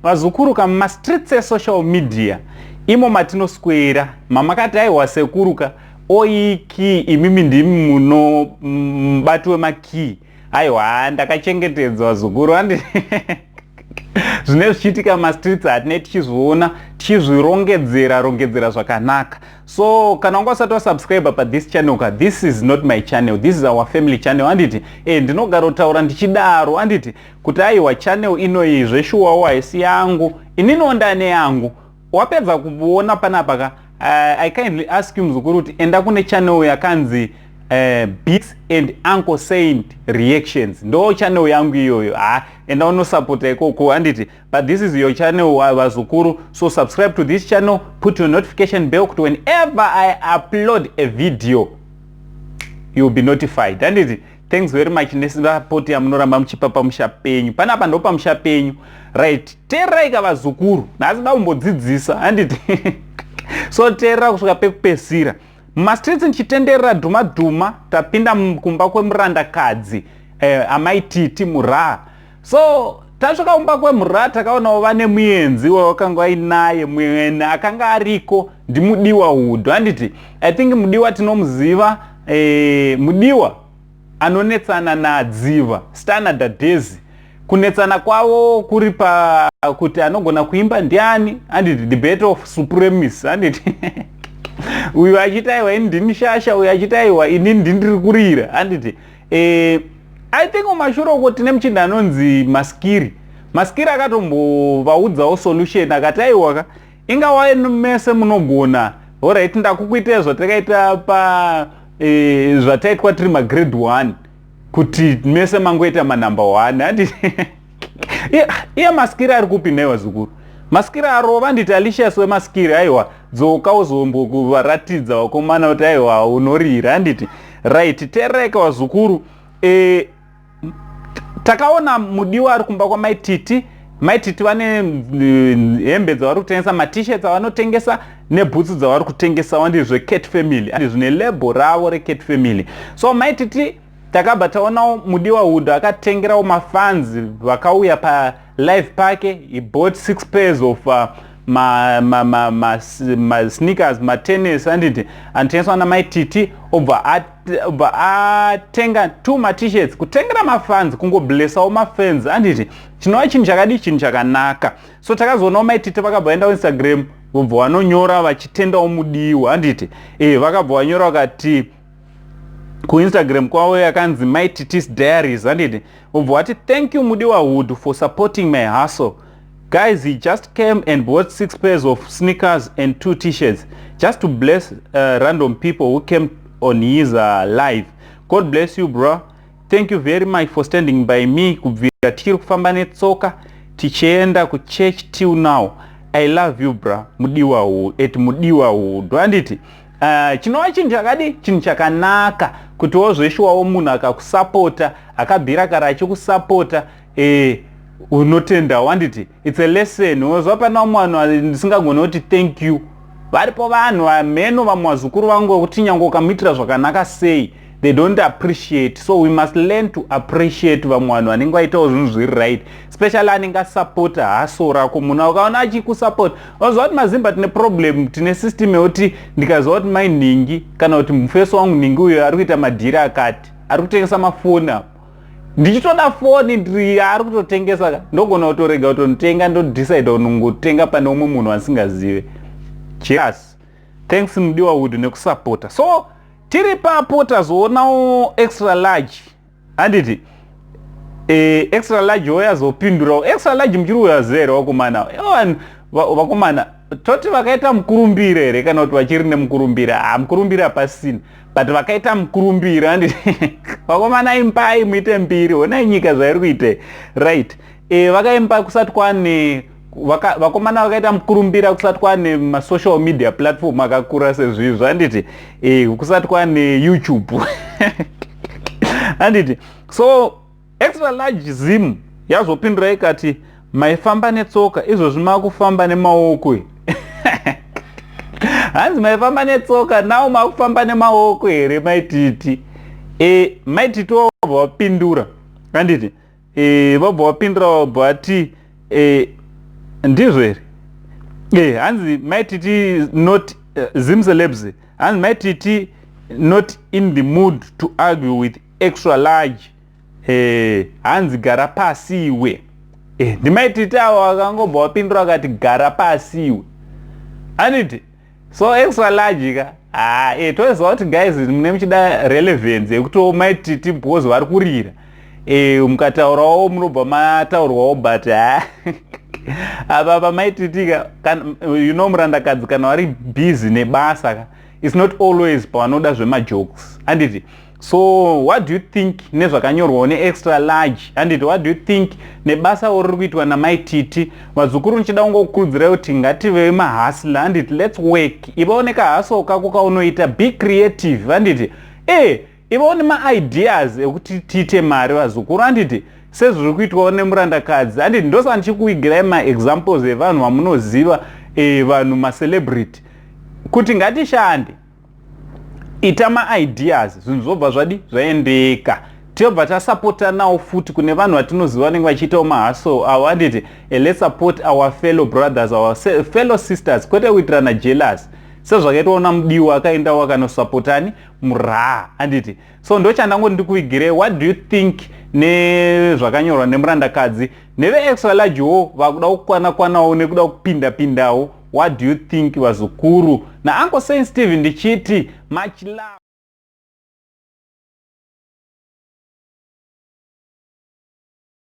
Vazukuru ka, mumastreets esocial media imo matinoswera, mamakati aiwa sekuruka oiki, imimi ndimi muno mubati wemakii. Aiwa, ndakachengetedzwa vazukuru, handi zvine zvichiitika mumastreets hatinei tichizviona, tichizvirongedzera rongedzera zvakanaka. So kana wanga usati wasubscribe pathis channel ka, this is not my channel, this is our family channel, handiti? Ndinogarotaura ndichidaro, handiti, kuti aiwa, channel inoyi zveshuwawo haisi yangu, ininiwo ndane yangu. Wapedza kuona panapa ka, I kindly ask you muzukuru kuti enda kune channel yakanzi Beats and Uncle Saint Reactions. Ndo channel yangu iyoyo. Ha, enda unosapota ikoko, handiti? But this is your channel, vazukuru, so subscribe to this channel, put your notification bell kuti whenever I upload a video you'll be notified, handiti? Thanks very much nesupport yamunoramba muchipa pamusha penyu panapa. Ndo pamusha penyu, right? Teererai ka vazukuru, nhasi dakumbodzidzisa, handiti? So teerera kusvika pekupesira. Mumastreets ndichitenderera dhuma dhuma, tapinda kumba kwemurandakadzi amai Titi Mura. So tasvika kumba kwemura, takaonawo vane muenzi wavakanga vainaye. Mwene akanga ariko ndiMudiwa Hudhu, handiti? I think Mudiwa tinomuziva, Mudiwa anonetsana naDziva Stanadadezi. Kunetsana kwavo kuri pakuti anogona kuimba ndiani, handiti? The battle of supremacy, handiti? Uyu achiti aiwa, ini ndini shasha, uyu achiti aiwa, ini ndindiri kurira, handiti? I think mumashure uko tine muchinda anonzi Maskiri. Maskiri akatombovaudzawo solution, akati aiwaka, ingawa mese munogona, alright, ndakukuitai zvatakaita pa zvataitwa tiri magrade 1, kuti mese mangoita manumber 1, handiti? Iye Maskiri ari kupi naiwa zukuru? Maskiri arova, nditi Alicious weMaskiri, aiwa, dzoka uzombokuvaratidza vakomana kuti aiwa, unorira, handiti? Right, tereka wazukuru. Takaona Mudiwa ari kumba kwaMaititi. Maititi vane hembe dzavari kutengesa, maT-shirts avanotengesa nebhutsu dzavari kutengesa, wandi zveCat Family, zvine label ravo reCat Family. So Maititi, takabva taonawo Mudiwa Hood akatengerawo mafans vakauya palive pake. He bought six pairs of masneakers, ma matennis, handiti, anotengeswa naMaititi. Obva atenga two maT-shirts kutengera mafans, kungoblessawo mafans, handiti? Chinova chinhu chakadii? Chinhu chakanaka. So takazoonawo Maititi vakabva vaenda kuInstagram, vobva vanonyora vachitendawo Mudiwa, handiti? Vakabva vanyora vakati kuInstagram kwavo yakanzi Maititis Diaries, handiti? Ubva wati, "Thank you Mudiwa Hood for supporting my hustle. Guys, he just came and bought six pairs of sneakers and two T-shirts just to bless random people who came on his live. God bless you, bro. Thank you very much for standing by me kubvira tichiri kufamba netsoka tichienda kuchurch till now. I love you, bra. Mudiwa Hood, @MudiwaHood," handiti? Chinova chinhu chakadi, chinhu chakanaka kutiwo zveshuwawo munhu akakusapota, akabvira kare achikusapota, unotendawo, handiti? It's a lesson. Unozva pana vamwe vanhu ndisingagoni kuti thank you. Varipo vanhu vamheno, vamwe vazukuru vangu, vekuti nyange ukamuitira zvakanaka sei, they don't appreciate. So we must learn to appreciate vamwe vanhu vanenge vaitawo zvinhu zviri right, especially anenge asapota hustle rako. Munhu ukaona achikusapota, unoziva kuti maZimba tine problem, tine system yekuti ndikaziva kuti mai nhingi kana kuti mufeso wangu nhingi uyo ari kuita madhiri akati, ari kutengesa mafoni apo, ndichitoda foni ndiri ari kutotengesa, ndogona kutorega kutonotenga, ndodecida kunongotenga pane umwe munhu asingazive. Cheers. Thanks Mudiwa Hood nekusapota. So tiri papo tazoonawo Extra Large, handiti? Extra Large woyazopindurawo. Extra Large muchiri uyaziva here vakomana? Vakomana toti vakaita mukurumbira here kana kuti vachiri nemukurumbira? Ha, mukurumbira pasina, but vakaita mukurumbira, handiti? Vakomana, imbai muite mbiri, honai nyika zvairi kuite, right? Vakaimba kusati kwane vakomana vakaita mukurumbira kusati kwane masocial media platform akakura sezvizvo, handiti? Kusati kwane YouTube, handiti? So Extra Large Zim yazopindura ikati, "Maifamba netsoka, izvozvi makufamba nemaoko." Hanzi maifamba netsoka, nawo makufamba nemaoko here, Maititi? Maititi wabva wapindura, handiti? Vabva wapindura, vabva vati Ndizvo here? Hanzi Mai Titi not Zim Celebs, hanzi Mai Titi not in the mood to argue with Extra Large. Hanzi gara pasiwe. NdiMai Titi avo vakangobva vapindura vakati gara pasiwe, handiti? So Extra Large ka, ha, toziva kuti guys mune muchida relevance yekuti Mai Titi because vari kurira, mukataurawo munobva mataurwawo, but ha, apa paMai Titi ka, murandakadzi kana vari busy nebasa ka, it's not always pavanoda zvemajokes, handiti? So what do you think nezvakanyorwawo neExtra Large, handiti? What do you think nebasa riri kuitwa naMai Titi? Vazukuru, ndichida kungokurudzirai kuti ngative mahustler, handiti? Let's work. Ivawo nekahustle kako kaunoita, be creative, handiti? Ivawo nemaideas ekuti tiite mari, vazukuru, handiti? Sezviri kuitwawo nemurandakadzi, handiti? Ndosaka ndichikuigirai maexamples evanhu vamunoziva, vanhu macelebrity, kuti ngatishande, ita maideas, zvinhu zvobva zvadi zvaendeka. Tobva tasapotanawo futi kune vanhu vatinoziva vanenge vachiitawo mahustle avo, handiti? Let's support our fellow brothers, our fellow sisters, kwete kuitirana jealous sezvakaitwawo naMudiwa, akaendawo akanosapotani muraha, handiti? So ndochandangoti ndikuvigirei. What do you think nezvakanyorwa nemurandakadzi neveExtra Largewo vakuda kukwana kwanawo nekuda kupinda pindawo? What do you think, vazukuru? NaUncle Saint Steve ndichiti much love.